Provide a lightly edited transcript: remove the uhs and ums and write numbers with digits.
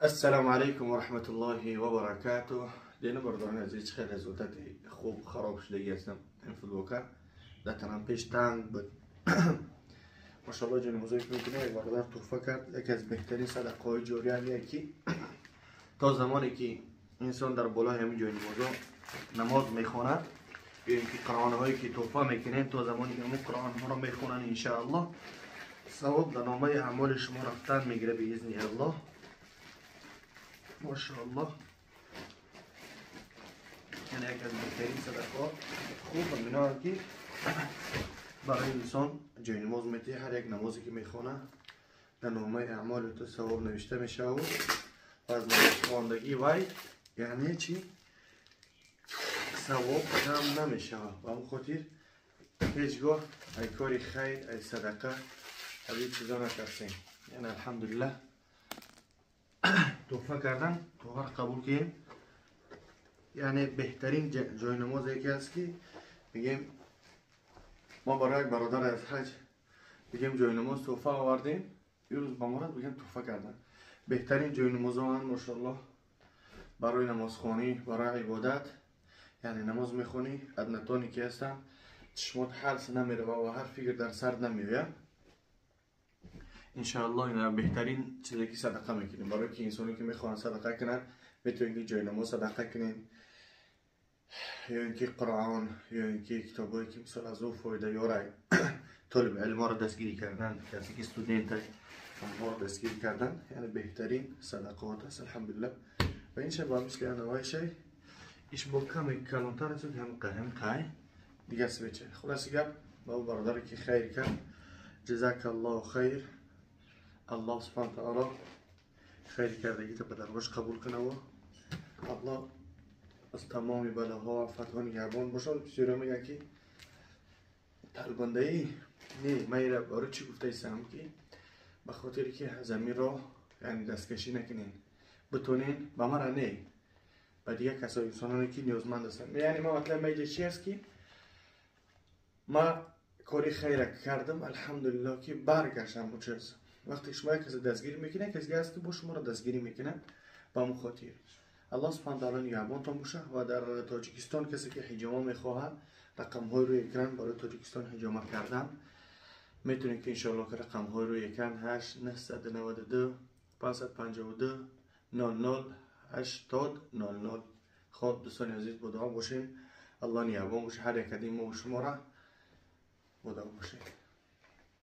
السلام علیکم و رحمت الله و برکاته. دینا برداران عزیز، خیلی результат خوب خراب شده هستم. این فوتبالکر در تنم پیش تنگ بود. ماشاءالله جان موزاییک میکنه. یک برادر تحفه کرد. یکی از بهترین صدقه های جاری همیه که تا زمانی که انسان در بالای همین جای نماز نماز میخواند یا اینکه قرآن هایی که تحفه میکنین، تا زمانی که همون قرآن ها رو میخونن، انشاءالله ثواب در نامه اعمال شما رفتن میگیره به اذن الله. ماشاءالله، یعنی یکی از بهترین صدقه خوب اینا که برای انسان جای نماز میته. هر یک نمازی که میخونه در نامه اعمال تو ثواب نوشته میشه و از نماز خواندگی وای یعنی چی ثواب کم نمیشه. و همون خاطر هیچگاه ای کاری خیر، ای صدقه، از این چیزا نترسیم. یعنی الحمدلله تحفه کردن، تحفه قبول کنیم. یعنی بهترین جای نماز یکی است که میگیم ما برای یک برادر از حج بگیم جای نماز تحفه آوردیم. یه روز با مراد بگیم تحفه کردن. بهترین جای نماز هم ماشاءالله برای نمازخوانی، برای عبادت. یعنی نماز میخونی، ادنتانی که هستن چشمات حرس نمیره و هر فکر در سر نمیره. انشاءالله این بهترین چیزی که صدقه میکنیم برای که انسانی که میخوان صدقه کنن، میتونید جای نماز صدقه کنین یا اینکه قرآن یا اینکه کتابایی که مثلا از او فایده یاره. طالب علم رو دستگیری کردن، کسی که student اونها رو دستگیری کردن، یعنی بهترین صدقات است الحمدلله. و این شبه مثل انواع شی ایش با کمی کلانتر است، هم قهم قای دیگه سویچه. خلاص گپ با برادر که خیر کرد، جزاک الله خیر. الله سبحانه تعالی خیر کردگی تا به درگاهش قبول کنه و الله از تمام بلاها و آفتها نگهبان باشه. بسیار میگن که تلبنده‌ای نه، من ایره برای چی گفته ایستم که به خاطر که زمین را یعنی دستکشی نکنین، بتونین به مرا نه، به دیگه کسای انسانانی که نیازمند هستن. یعنی ما مطلب اینجا چی است که ما کاری خیر کردم الحمدلله که برگشتم. اون چیز وقتی شما یک کسی دستگیری میکنه، کسی هست که با شما را دستگیری میکنه. به همون خاطر الله سبحانه تعالی نگهبانتان باشه. و در تاجیکستان کسی که حجامه میخواهد، رقم های روی اکران برای تاجیکستان حجامه کردن میتونید که انشاءالله که رقم های روی اکران 8 992 552 00 80 00. خب دوستان عزیز، با دعا باشین. الله نگهبان باشه هر یک ما و شما را. با دعا باشین.